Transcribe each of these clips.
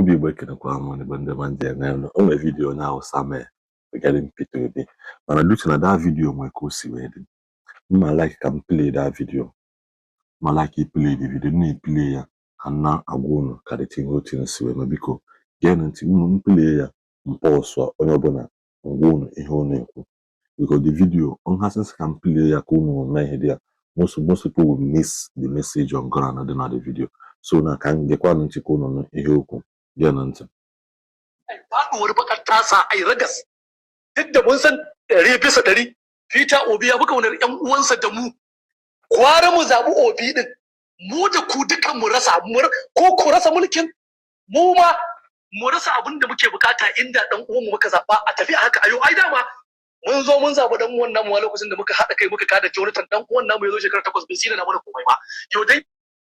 Igbo Igbo, ekenekwa m ndị ndị ma ndị eme. O nwere video onye Hausa mee regarding Peter Obi, mana due to na that video nwere ka o si wee dị mma, like ka m play that video, ma like i play the video na play ya ka m na-agwa unu ka the thing whole thing si wee mee. Biko geenụ ntị unu. M play ya, m pause, onye ọbụla ngwa unu ihe ọ na-ekwu, because the video nhasị nsị ka m play ya ka unu mee ihe dị ya. Most people will miss the message on ground dị na the video, so na ka m gekwanụ ntị ka unu nụ ihe okwu. Geenụ ntị. Faɗuwar bakar tasa ai ragas, duk da mun san 100% Peter Obi ya buga wani ƴan uwansa da mu. Gwara mu zaɓi Obi din, mu da ku dukan mu rasa, ko ku rasa mulkin, mu ma mu rasa abin da muke bukata. Inda dan uwan mu muka zaɓa a tafi a haka ayo. Ai dama mun zo mun zaɓi dan uwan namu a lokacin da muka haɗa kai muka kada Jonathan. Dan uwan namu ya zo shekara 8 bai sina na mana komai ba. Yau dai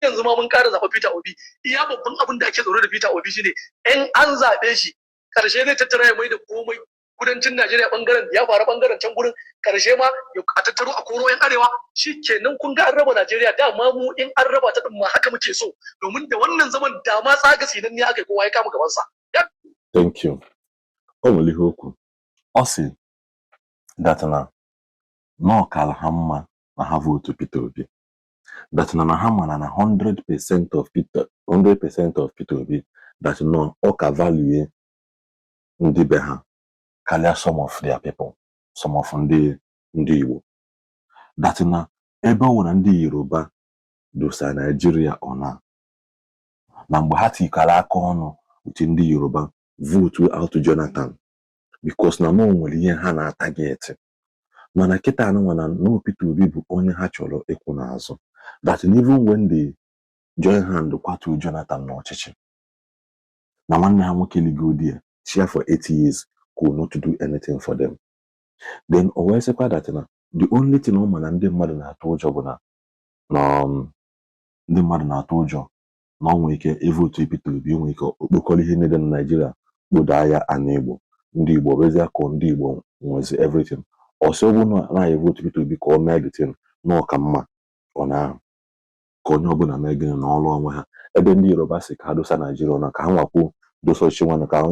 yanzu ma mun ƙara zaɓa Peter Obi. Iya babban abin da ake tsoro da Peter Obi shine in an zaɓe shi, karshe zai tattara ya mai da komai kudancin Najeriya, bangaren ya fara, bangaren can gurin, karshe ma a tattaro a koro yan arewa. Shikenan, kun ga an raba Najeriya. Dama mu in an raba ta din ma haka muke so, domin da wannan zaman da ma tsaga sinan ne aka yi, kowa ya kama gabansa. Thank you. O nwere ihe okwu ọ sị that na ọ kara ha mma na ha vote Peter Obi, that na ha mara na 100% of Peter, 100% of Peter Obi, that na ọ ka value ndị be ha karịa some of their people, some of ndị Igbo, that na ebe ọ bụ na ndị Yoruba dosa Nigeria ọ na mgbe ha tikara aka ọnụ with ndị Yoruba vote out Jonathan, because na o nwere ihe ha na-atarget. Mana kịta anụnwa na no, Peter Obi bụ onye ha chọrọ ịkwụ n'azụ, that even when they join hand kwatuo Jonathan n'ọchịchị, na nwanne ha nwoke ligodi ya chia for 8 years could not do anything for them. Then o wee sịkwa that na the only thing ọ ma na ndị mmadụ na-atụ ụjọ bụ na ndị mmadụ na-atụ ụjọ na ọ nwere ike ịvote Peter Obi, nwere ike okpokọrọ ihe niile na Naịjirịa kpodaa ya ana Igbo, ndị Igbo wezie ka ndị Igbo nwezi everything. Ọsọ bụ na anaghị evote Peter Obi ka o mee the thing na ọka mma ọ na ka onye ọbụla mee gịnị na ọrụ onwe ha, ebe ndị Yoruba si ka ha dosa Naijiria ọnụ, ka ha nwakwuo dosa ọchịchị nwanne, ka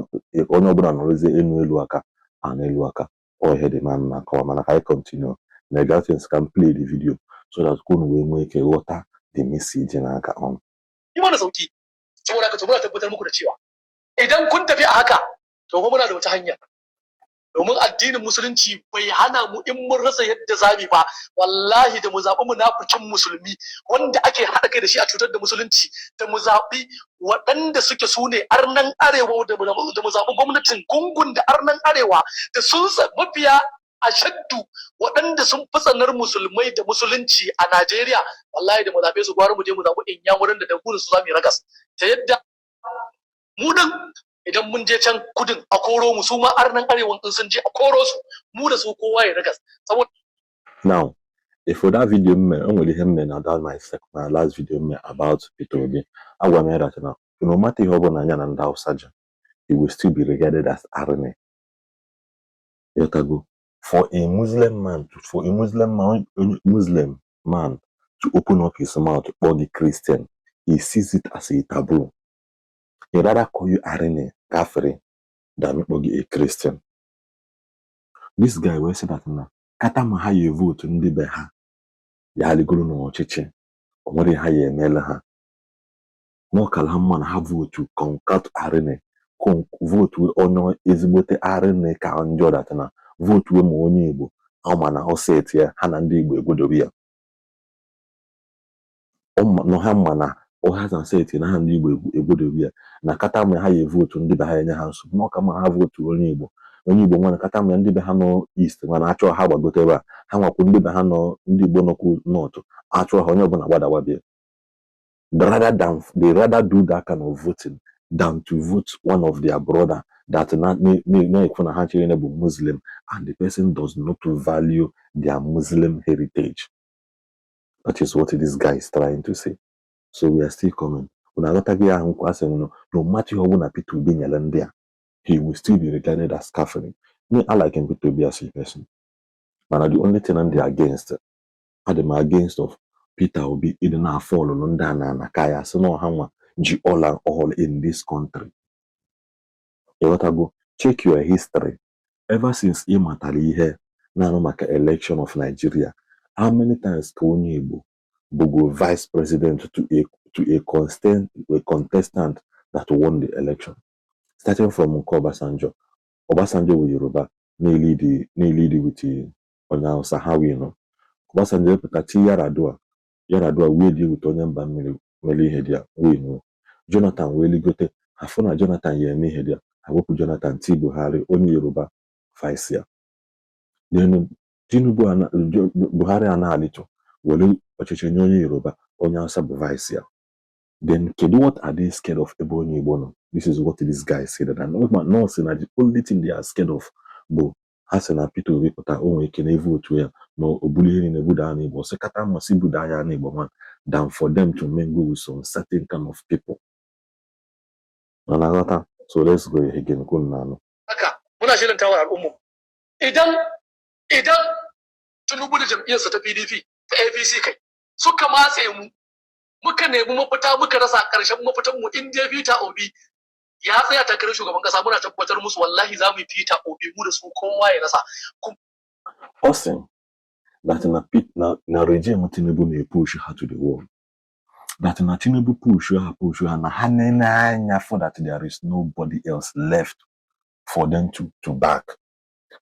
onye ọbụla nọrọzie enu elu aka ana elu aka. Ọ ihe dị man na akọwa. Mana ka anyị continue na things, ka m play the video so that ka unu wee nwee ike ghọta the message na-aga on. Yi mana sauki. Saboda haka to muna tabbatar muku da cewa idan kun tafi a haka, to fa muna da wata hanya, domin addinin Musulunci bai hana mu in mun rasa yadda zamu ba. Wallahi da mu zaɓi munafikin musulmi wanda ake haɗa kai da shi a cutar da Musulunci, da mu zaɓi waɗanda suke su ne arnan arewa, da mu zaɓi gwamnatin gungun da arnan arewa da sun mafiya ashaddu, waɗanda sun fi tsanar musulmai da Musulunci a Najeriya, wallahi da mu zaɓe su, gwara mu je mu zaɓi inyamuran da da su za mu yi ragas, ta yadda mu din idan mun je can kudin a koro mu, su ma arnan arewan in sun je a koro su, mu da su kowa ya ragas saboda Now, if for that video m mere, o nwere ihe m mere na that my second, my last video m mere about Peter Obi, agwa m ya that na no matter ihe ọbụla anya na ndị Hausa ji, he will still be regarded as army. Yotago, for a Muslim man, Muslim man to open up his mouth kpọọ gị Christian, he sees it as a taboo. He rather call you army, kafiri, than ịkpọ gị a Christian. This guy wee sị that na kata ma ha ya vote ndị be ha ya rigoro n'ọchịchị, o nwere ha ya emela ha, na ọ kara ha mma na ha vote concat army, vote onye ezigbote army ka njọ, that na vote ma onye Igbo ama na ọ set ya ha na ndị Igbo egwodobe ya na ha ma na ọha na set na ha ndị Igbo egwodobe ya, na kata ma ha ya vote ndị be ha enye ha nsogbu, na ọ ka ma ha vote onye Igbo. Onye Igbo nwere kata ma ndị be ha nọ east mana achọ ha gbagote ebe a, ha nwakwu ndị be ha nọ, ndị Igbo nọkwu north, achọ ha onye ọbụla gbadawabịa. Rather than they rather do that kind of voting than to vote one of their brother that na na-ekwu na ha chere na bụ Muslim and the person does not value their Muslim heritage. That is what this guy is trying to say. So we are still coming. Unu aghọtaghị ya ahụ nkwa asị no, no matter ihe ọbụla Peter Obi nyere ndị a, he will still be regarded as kafiri. Me, I like him, Peter Obi, as a person, mana the only thing I'm against, adị m against of Peter Obi ịdị na-afọlụ ndị a na ka ya sị na ọha nwa ji all and all in this country. Ịghọtago? Check your history. Ever since ị matara ihe na-anụ maka election of Nigeria, how many times ka onye Igbo bụgo vice president to a contestant that won the election? Starting from nke Obasanjo. Obasanjo wụ Yoruba na-elead with onye Hausa, ha win. Obasanjo pụta ti Yaradua, Yaradua wee dị with onye mba mmiri mere ihe dị ya, win. Jonathan wee ligote, ha fụ na Jonathan ya eme ihe dị ya, ha wepụ Jonathan, ti Buhari, onye Yoruba, vice ya. Then Tinubu Buhari a na-alịtụ were ọchịchị nye onye Yoruba, onye Hausa bụ vice ya. Then kedu, what are they scared of ebe onye Igbo nọ? This is what this guy said, that no sị na the only thing they are scared of bụ ha sị na Peter Obi pụta, o nwere ike na vote ya ma o buru ihe niile buda n'Igbo, sị kata mmasị buda ya n'Igbo man than for them to mingle with some certain kind of people. Mana ghọta. So let's go again kun na. Haka muna shirin tawar al'ummu, idan Tinubu da jam'iyyarsa ta PDP, ta APC kai, suka matse mu, muka nemi mafita muka rasa, ƙarshen mafitan mu in dai Peter Obi ya tsaya takarar shugaban kasa, muna tabbatar musu wallahi za mu yi Peter Obi, mu da su kowa ya rasa. Ọ sị that na regime Tinubu na-epush ha to the wall, that na Tinubu push ha na ha nene anya for that there is nobody else left for them to back,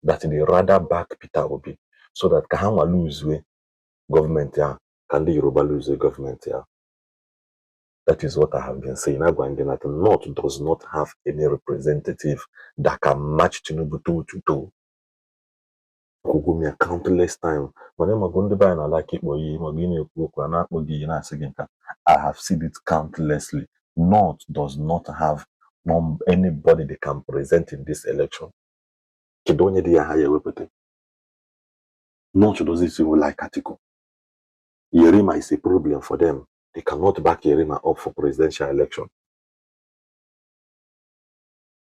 that they rather back Peter Obi so that ka ha nwa lose gọọmenti ahụ, ka ndị Yoruba lose gọọmenti ahụ. That is what I have been saying. Agwa ndị that North does not have any representative that can match Tinubu toe to toe. Ekwugo m ya countless time, mana ịmago ndị be anyị na-ala ka ịkpọ iyi, ịmago ị na-ekwu okwu a na-akpọ gị iyi, na-asị gị nka. I have seen it countlessly. North does not have anybody they can present in this election. Kedu onye dị ya ha ya ewepụta? North doesn't even like Atiku. Yerima is a problem for them. They cannot back Yerima up for presidential election.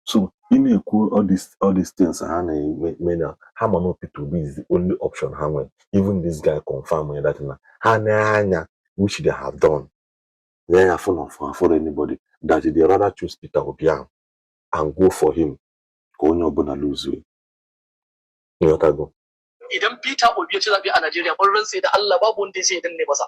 So ị na-ekwu all these things ha na-eme na ha ma na Peter Obi is the only option ha nwere. Even this guy confirm onye that na ha na-anya, which they have done, nye ya fụ na for anybody, that they rather choose Peter Obi ahụ and go for him ka onye ọbụla lose. Ịghọtago? Idan Peter Obi ya ci zaɓe a Najeriya, mun rantse da Allah babu wanda ya sai ya danne masa.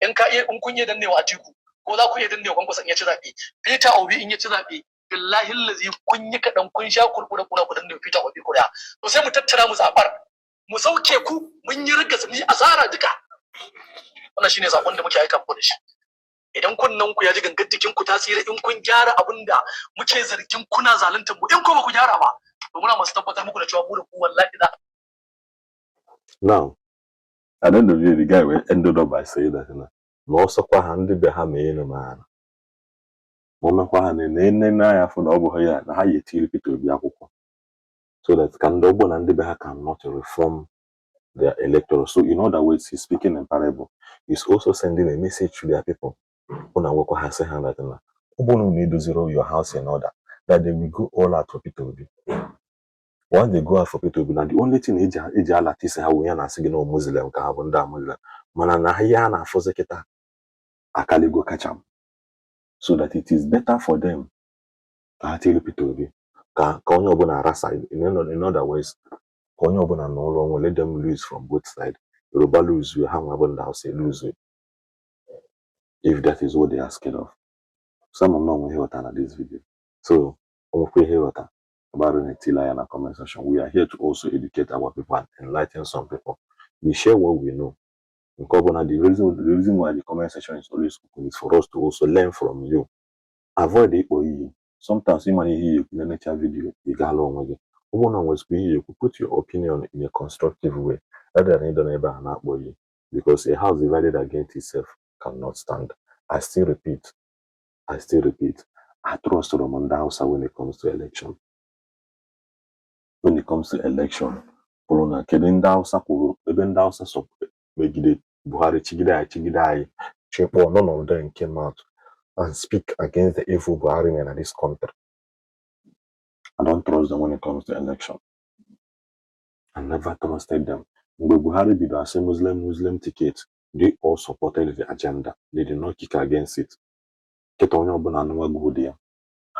In ka iya, in kun iya dannewa Atiku, ko za ku iya dannewa Kwankwaso in ya ci zaɓe, Peter Obi in ya ci zaɓe, billahi lazi kun yi kaɗan, kun sha kurkura kuna ku danne Peter Obi kuri'a. To sai mu tattara mu zaɓar, mu sauke ku, mun yi rigas, mu yi asara duka. Wannan shine sakon da muke aika muku da shi. Idan kunnen ku ya ji, gangar jikin ku ta tsira in kun gyara abin da muke zargin kuna zaluntar mu. In ko ba ku gyara ba, to muna masu tabbatar muku da cewa mu da ku wallahi za Now, at the end of the day, the guy ended up by saying that na ọsọkwa ha ndị be ha mee elu ma ala ma o mekwa ha na ene n'anya afọ na ọ bụghị ya na ha ya etiri Peter Obi akwụkwọ so that ka ndị ọgbọ na ndị be ha cannot reform their electoral. So in other words, he's speaking in parable. He's also sending a message to their people. Hụ na nwekwa ha sị ha that na ọ bụrụ na edoziro your house in order, that they will go all out for Peter Obi. Once they go out for Peter Obi, na the only thing eji alata isi ha wụ ya na-asị gị na Muslim ka ha bụ ndị a Muslim, mana na ihe a na-afụzi kịta akaligo kacha m, so that it is better for them ka ha tiri Peter Obi ka onye ọbụla arasa. In other words, ka onye ọbụla n'ụlọ onwe, let them lose from both sides. Yoruba lose, ha nwa bụ ndị Hausa lose, if that is what they are scared of. Some of them ihe ghọta na this video. So onwekwa ihe ghọta gbara na-etila ya na comment section. We are here to also educate our people and enlighten some people. We share what we know. Nke ọbụla, the reason why the comment section is always open is for us to also learn from you. Avoid ịkpọ iyi. Sometimes ịmara ihe iyi ekwu na video, ị gaala onwe gị. Ọ bụrụ na nwezikwa ihe ekwu, put your opinion in a constructive way rather than ịdọ n'ebe a na-akpọ iyi, because a house divided against itself cannot stand. I still repeat, I still repeat, I trust m ndị Hausa when it comes to election. When it comes to election, kwuru na kedu ndị Hausa kwuru ebe ndị Hausa so megide Buhari, chigide anyị, chigide anyị chịkpọ, none of them came out and speak against the evil Buhari men in this country. I don't trust them when it comes to election. I never trusted them. Mgbe Buhari bido asị Muslim Muslim ticket, they all supported the agenda. They did not kick against it. Kịta onye ọbụla anụwago ụdị ya.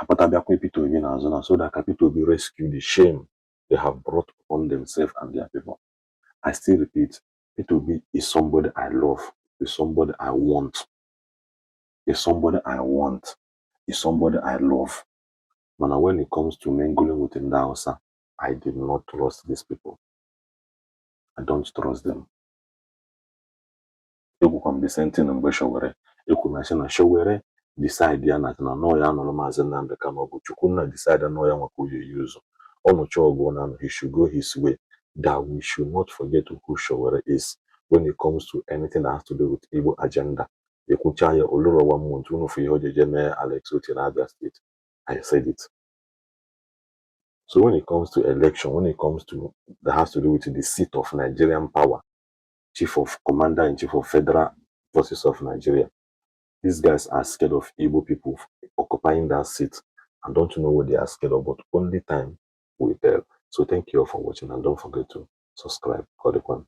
Apụta bịakwa Peter Obi n'azụ na so that ka Peter Obi rescue the shame they have brought upon themselves and their people. I still repeat, Peter Obi is somebody I love, is somebody I want, is somebody I want, is somebody I love. Mana when it comes to mingling with ndị Hausa, I did not trust these people. I don't trust them. Ekwukwa m the same thing mgbe Sowore ekwu na sị na Sowore decide ya na na nọọ ya anọrọ Maazị Nnamdi Kanu ọ bụ Chukwunna decide nọọ ya nwaka oyi use ọnụcha ọgụ na he should go his way, that we should not forget who Sowore is when it comes to anything that has to do with Igbo agenda. Ekwucha ya oluro one month unu fụ ihe o ji mee Alex Otti na Abia State. I said it. So when it comes to election, when it comes to that has to do with the seat of Nigerian power, chief of commander in chief of Federal Forces of Nigeria, these guys are scared of Igbo people occupying that seat. I don't know what they are scared of, but only time will tell. So thank you all for watching and don't forget to subscribe. Call the one.